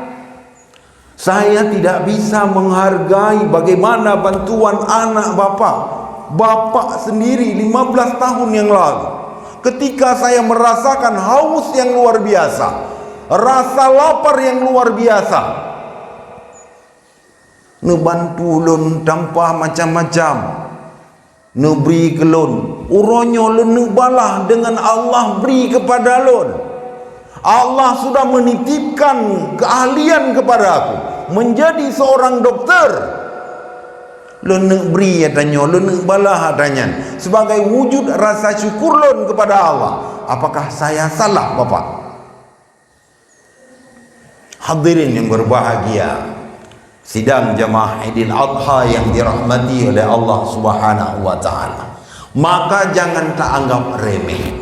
Saya tidak bisa menghargai bagaimana bantuan anak Bapak. Bapak sendiri lima belas tahun yang lalu, ketika saya merasakan haus yang luar biasa, rasa lapar yang luar biasa, neubantu lôn tanpa macam-macam. Neubri keu lôn. Uroe nyoe lôn neuk balaih deungon Allah bri keupada lôn. Allah sudah menitipkan keahlian kepada aku menjadi seorang doktor. Lôn neuk bri ata nyoe, lôn neuk balaih ata nyan sebagai wujud rasa syukur lôn kepada Allah. Apakah saya salah, Bapak? Hadirin yang berbahagia, sidang jamaah Idul Adha yang dirahmati oleh Allah Subhanahu wa Ta'ala, maka jangan taanggap remeh,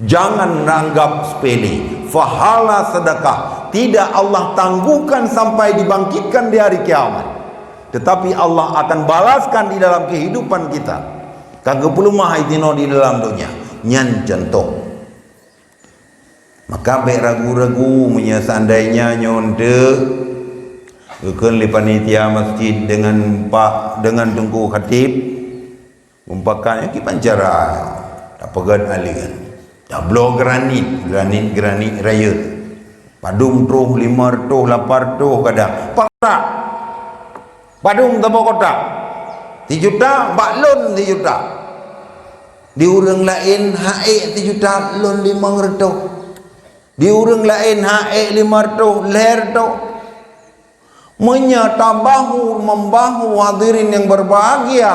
jangan anggap sepele. Pahala sedekah tidak Allah tangguhkan sampai dibangkitkan di hari kiamat, tetapi Allah akan balaskan di dalam kehidupan kita. Ka geupeuleumah hai tinoe di dalam dunia. Nyan contoh. Maka bék ragu-ragu, meunyoe seandainya nyoe eunteuk geukheun lé panitia masjid deungon pak, deungon teungku khatib, mumpakat nyan kiban cara tapeugét aleuen. Tabloe granit, granit, granit rayeuk. Padum troh, lima reutôh, lapan reutôh kadang. Pak, padum saboh kotak? Sijuta, bak lôn sijuta. Di ureuëng laén han ék sijuta, lôn limong reutôh. Di ureuëng laén han ék lima reutôh, lhèe reutôh. Meunyoe tabahu membahu, hadirin yang berbahagia,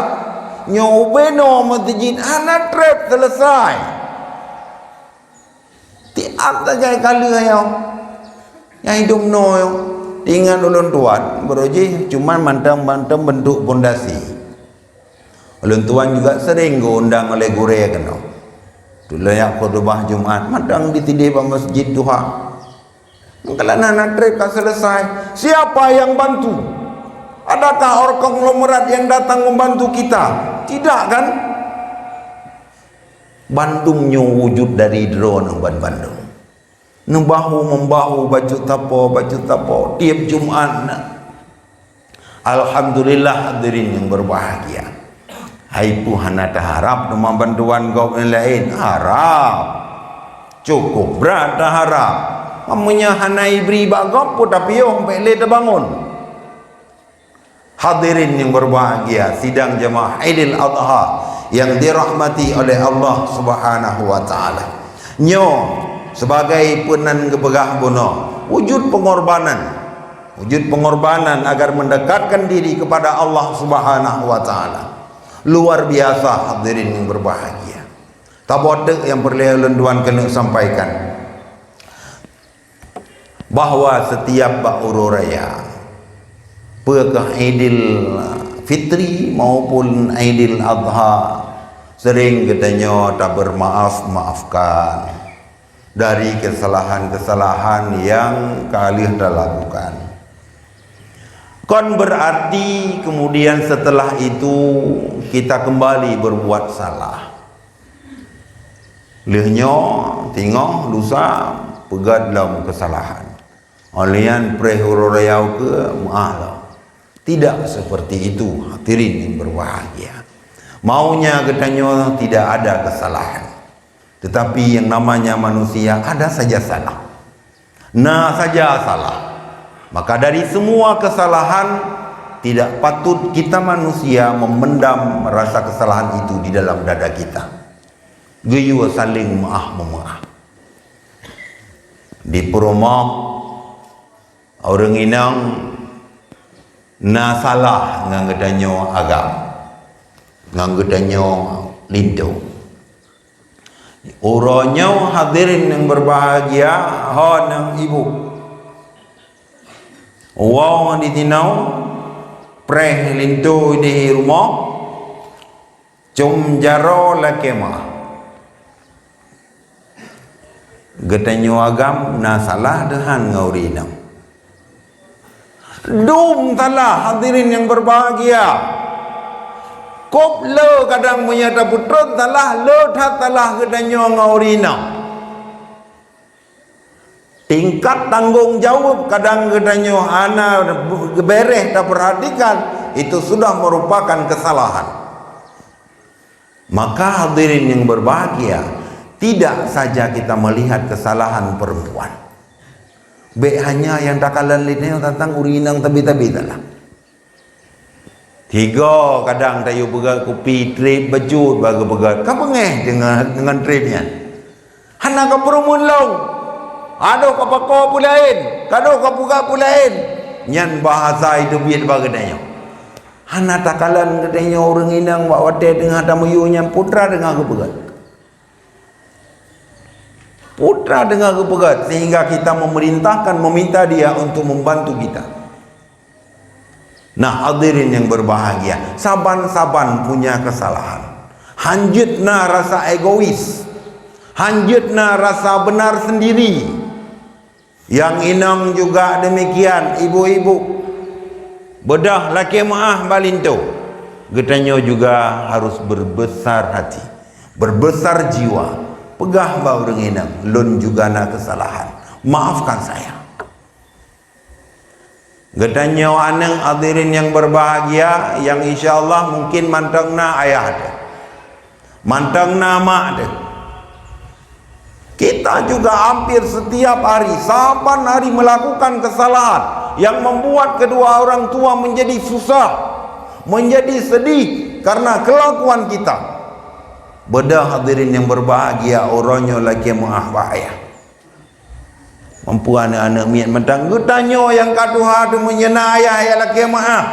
nyoe ubé noe meuseujid hana trép selesai. Tiap sagai ka lheueh nyoe. Nyang hidom noe nyoe. Ingat ulôn tuan, bro jih, cuman mantong-mantong bentuk pondasi. Ulôn tuan juga sering geuundang oleh gurée keunoe. Tuleuyak khutubah Jumat, mantong ditidéh bak Masjid Duha. Meukalana na trép ka selesai. Siapa yang bantu? Adakah orang konglomerat yang datang membantu kita? Tidak, kan? Bandum nyoe wujud dari droeneuh ban bandum. Neubahu-membahu, bacut tapo, bacut tapo, tiep Jumat na. Alhamdulillah, hadirin yang berbahagia. Hai peue hana taharab teuma bantuan gob nyang laén? Harab. Cukup brat taharab. Meunyoe hana ibri bak gob, peue tapiôh, bék lé tabangun. Hadirin yang berbahagia, sidang jamaah Idul Adha yang dirahmati oleh Allah Subhanahu wa Ta'ala. Nyoe sebagai peunan geupeugah bunoe, wujud pengorbanan. Wujud pengorbanan agar mendekatkan diri kepada Allah Subhanahu wa Ta'ala. Luar biasa, hadirin yang berbahagia. Saboh teuk nyang peureulée ulôn tuan keuneuk sampaikan. Bahwa setiap bak uroe raya, peue keuh Idul Fitri maupun Idul Adha, sering geutanyoe tabermaaf-maafkan dari kesalahan-kesalahan yang ka lheueh talakukan. Kon berarti kemudian setelah itu kita kembali berbuat salah. Lheueh nyoe, singoh, lusa, peugét lom keusalahan. Óh lheueh nyan preh uroe raya ukeue, meuáh lom. Tidak seperti itu, hadirin yang berbahagia. Maunya geutanyoe tidak ada kesalahan. Tetapi yang namanya manusia ada saja salah. Na saja salah. Maka dari semua kesalahan, tidak patut kita manusia memendam rasa kesalahan itu di dalam dada kita. Geuyue saléng meuáh-meumeuáh. Di peurumoh, ureuëng inong na salah ngon geutanyoe agam, ngon geutanyoe linto. Uroe nyoe hadirin yang berbahagia, ho nang ibu. Woe di tinoe, preh linto di rumoh, com jaroe lakée meuáh. Geutanyoe agam na salah deuhan ngon ureuëng inong. Dum salah, hadirin yang berbahagia. Kop le kadang meunyoe tapeutron salah, le that salah geutanyoe ngon ureueng inong. Tingkat tanggong jaweueb kadang geutanyoe hana geubeureh tapeurhatikan, itu sudah merupakan kesalahan. Maka hadirin yang berbahagia, tidak saja kita melihat kesalahan perempuan. Bék hanya nyang takalon lé tanyoe teuntang ureueng inong tabi-tabi salah. Tiga kadang tayue peugah kupi trép bacut bak geupeugah. Ka beungéh deungon, deungon trép nyan. Hana ka peurumun lom. Adoh ka pakoe peue laén, kadoh ka peugah peue laén. Nyan bahasa jiteubiet bak geutanyoe. Hana takalon geutanyoe ureueng inong bak watée teungoh tamiyueb nyan putra teungoh geupeugah. Putra teungoh geupeugah, sehingga kita memerintahkan, meminta dia untuk membantu kita. Nah, hadirin yang berbahagia, saban-saban punya kesalahan. Hanjeuet na rasa egois. Hanjeuet na rasa benar sendiri. Nyang inong juga demikian, ibu-ibu. Beudôh lakée meuáh bak linto. Geutanyoe juga harus berbesar hati, berbesar jiwa. Peugah bak ureueng inong, "Lôn juga na kesalahan. Maafkan saya." Geutanyoe aneuëk hadirin yang berbahagia, yang insya Allah mungkin mantong na ayah teuh. Mantong na mak teuh. Kita juga hampir setiap hari, saban hari melakukan kesalahan yang membuat kedua orang tua menjadi susah, menjadi sedih karena kelakuan kita. Beudôh hadirin yang berbahagia, uroe nyoe lakée meuáh bak ayah. Mampu aneuëk-aneuëk miet mantong geutanyoe nyang ka tuha teuh meunyoe na ayah nyang lakée meuáh.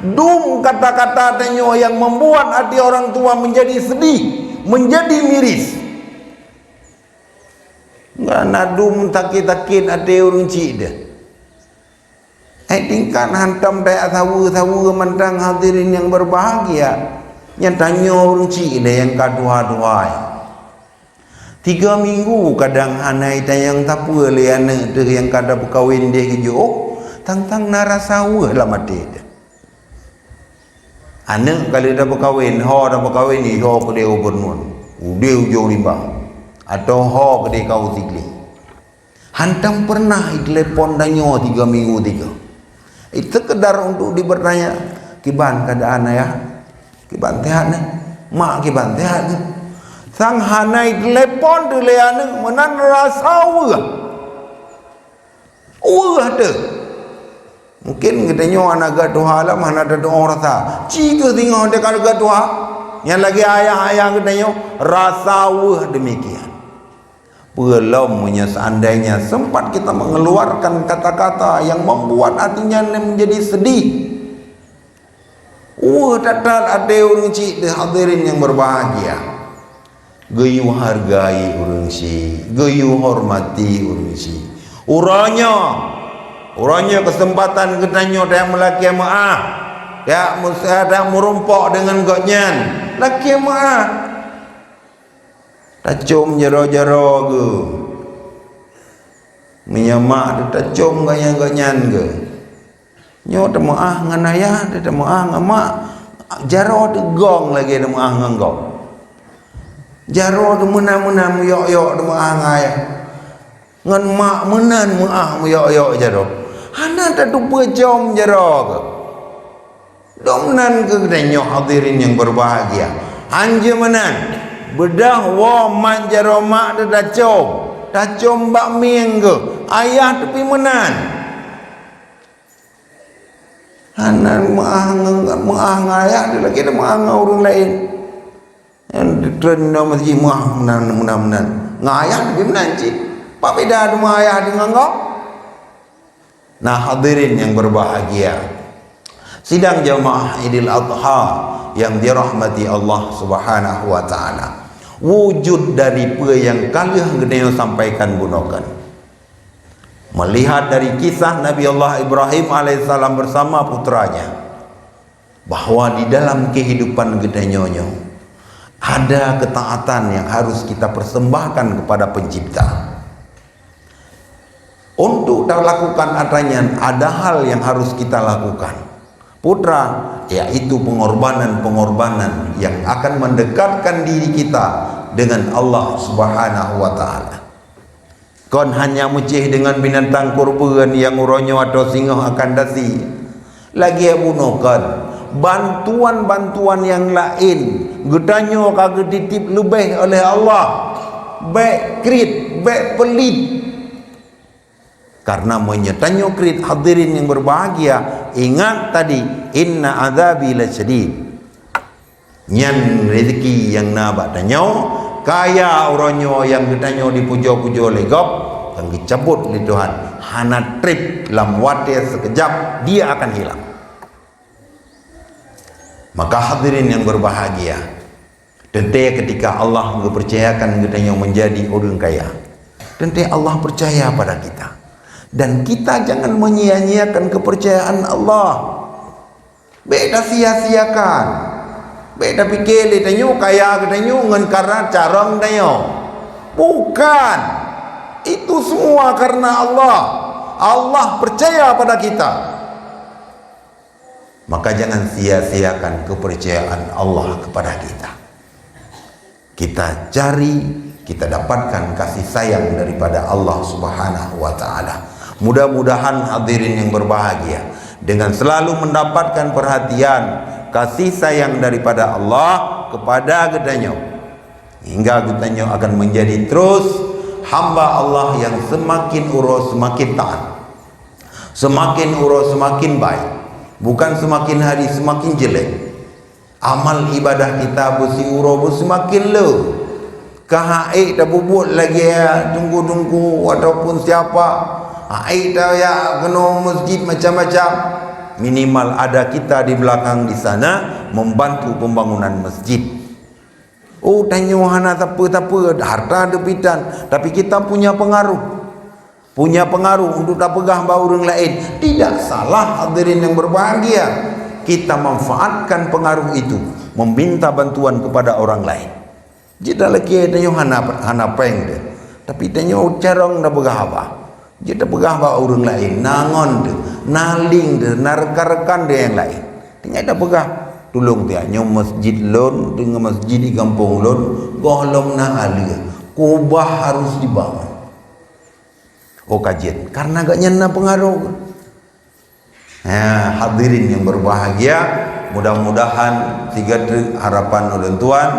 Dum kata-kata tanyoe nyang membuat hati orang tua menjadi sedih, menjadi miris. Nggak na dum sakét-sakét até ureuëng chik deh. Eh, tingkat hantom tajak saweue-saweue mantong hadirin yang berbahagia. Nyan tanyoe ureuëng chik deh nyang ka tuha-tuha. Tiga minggu kadang hana itanyong sapeue lé aneuëk teuh nyang ka tapeukawen deh geujok, tang-tang na rasa weueh lam até teuh. Aneuëk ka lheueh tapeukawen, ho tapeukawen, ho keudeh gubernur, udeh ujong rimbang, atau ho keudeh kau sigli. Hantom pernah itelepon tanyoe tiga minggu tiga. Sekedar untuk dibertanya, "Kiban keadaan ayah? Kiban sehat neh? Mak kiban sehat neh?" Sang hana itelepon teuh lé aneuëk meunan rasa weueh. Weueh teuh. Mungkin geutanyoe aneuk geutuha lom hana teutuoh rasa. Ci keuh singoh teuka geutuha. Nyang lagée ayah-ayah geutanyoe rasa weueh demikian. Peue lom meunyoe seandainya sempat kita mengeluarkan kata-kata yang membuat hati nyan menjadi sedih. Weueh that-that até ureuëng chik deh hadirin yang berbahagia. Geuyue hargai ureuëng chik, geuyue hormati ureuëng chik. Uroe nyoe, uroe nyoe keuseumpatan geutanyoe tajak meulakée meuáh, tajak meusa-, tajak meurumpok deungon gobnyan. Lakée meuáh. Tacom jaroe-jaroe geuh. Meunyoe mak teuh tacom gobnyan-gobnyan geuh. Nyoe teumeuáh ngon ayah, teumeuáh ngon mak, jaroe teuh gong lagée teumeuáh ngon gob. Jaroe teuh meunan-meunan meuyok-yok teumeuáh ngon ayah. Ngon mak meunan meuáh meuyok-yok jaroe. Hana tateupeue com jaroe geuh. Dum nan keuh geutanyoe hadirin yang berbahagia. Hanjeuet meunan, beudôh woe mat jaroe mak teuh tacom, tacom bak mieng geuh, ayah teuh pih meunan. Hana meuáh ngon, meuáh ngon ayah teuh lagée meuáh ngon ureuëng laén. Nyan treun nyoe meusti meuáh meunan, meunan, meunan. Ngon ayah teuh pih meunan cit. Apa beda teuma ayah deungon gob? Nah, hadirin yang berbahagia, sidang jamaah Idul Adha yang dirahmati Allah Subhanahu wa Ta'ala, wujud dari peue nyang ka lheueh geutanyoe sampaikan bunoe nyoe, melihat dari kisah Nabi Allah Ibrahim alaihissalam bersama putranya, bahwa di dalam kehidupan geutanyoe nyoe ada ketaatan yang harus kita persembahkan kepada Pencipta. Untuk talakukan atra nyan, ada hal yang harus kita lakukan. putra, yaitu pengorbanan-pengorbanan yang akan mendekatkan diri kita dengan Allah Subhanahu wa Ta'ala. Kon hanya meucéh deungon binatang kurban nyang uroe nyoe atau singoh akan dasi. Lagée bunoe kon, bantuan-bantuan nyang laén geutanyoe ka geutitip leubeh oleh Allah. Bék kriet, bék peulit. Karena meunyoe tanyoe kriet, hadirin yang berbahagia, ingat tadi, "Inna adzabi lasyadid." Nyan rezeki nyang na bak tanyoe, kaya uroe nyoe nyang geutanyoe dipujoe-pujoe lé gob, akan geucabot lé Tuhan, hana treb lam watée sikeujab, dia akan hilang. Maka hadirin yang berbahagia, teuntée ketika Allah geupercayakan geutanyoe menjadi ureuëng kaya, teuntée Allah percaya pada kita. Dan kita jangan menyia-nyiakan kepercayaan Allah. Bék tasia-siakan. Bék tapike lé tanyoe kaya geutanyoe ngon karena carông tanyoe. Bukan. Itu semua karena Allah. Allah percaya pada kita. Maka jangan sia-siakan kepercayaan Allah kepada kita. Kita cari, kita dapatkan kasih sayang daripada Allah Subhanahu wa Ta'ala. Mudah-mudahan hadirin yang berbahagia, dengan selalu mendapatkan perhatian, kasih sayang daripada Allah kepada geutanyoe, hingga geutanyoe akan menjadi terus hamba Allah yang semakin uroe semakin taat, semakin uroe semakin baik, bukan semakin hari semakin jelek. Amal ibadah kita beusiuroe beuseumaken le. Ka ha'ék tapubuet lagée teungku-teungku ataupun siapa, ha'ék tajak keunoe masjid macam-macam, minimal ada kita di belakang di sana membantu pembangunan masjid. Oh, tanyoe hana sapeue-sapeue, harta teupitan, tapi kita punya pengaruh. Punya pengaruh untuk tapeugah bak ureuëng laén. Tidak salah, hadirin yang berbahagia, kita manfaatkan pengaruh itu, meminta bantuan kepada orang lain. Jeuet talakée tanyoe hana, hana péng teuh, tapi tanyoe carông tapeugah haba. Jeuet tapeugah bak ureuëng laén, na ngon teuh, na ling teuh, na rekan-rekan teuh nyang laén. Tinggai tapeugah, "Tulông tiak, nyoe masjid lôn, deungon masjid di gampông lôn, gohlom na aleueh, kubah harus dibangun." Oh, ka jeuet, karena gobnyan na peungaroh. Ha, hadirin yang berbahagia, mudah-mudahan sigoe treuk harapan ulôn tuan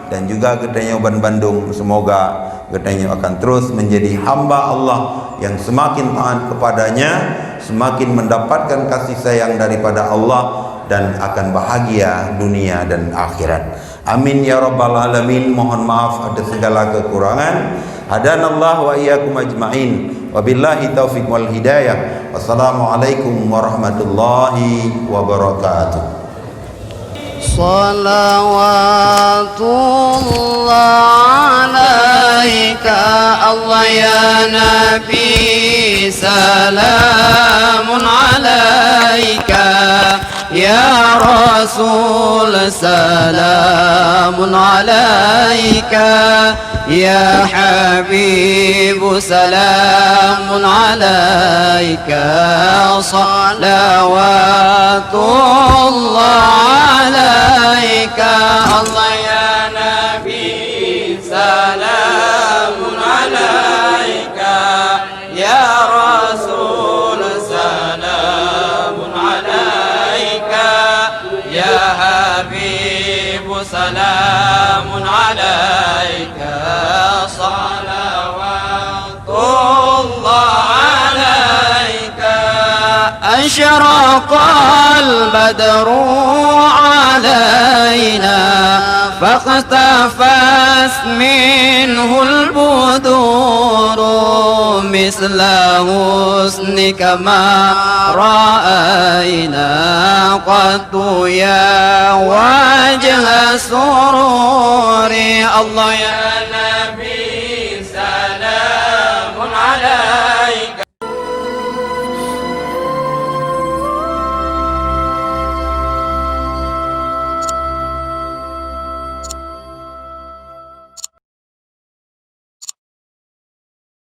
dan juga geutanyoe ban bandum, semoga geutanyoe akan terus menjadi hamba Allah yang semakin taat kepada-Nya, semakin mendapatkan kasih sayang daripada Allah, dan akan bahagia dunia dan akhirat. Amin ya rabbal alamin. Mohon maaf atas segala kekurangan. Hadanallahu wa iyyakum ajmain. Wabillahi taufiq wal hidayah. Wassalamualaikum warahmatullahi wabarakatuh. صلوات الله عليك الله يا نبي سلام عليك يا رسول سلام عليك يا حبيب سلام عليك صلوات الله عليك الله يا نبي سلام عليك يا رسول سلام عليك يا حبيب سلام عليك صلوات الله عليك أشرق البدر علينا فاختفت منه البدور مثل حسنك ما رأينا قط يا وجه السرور الله يا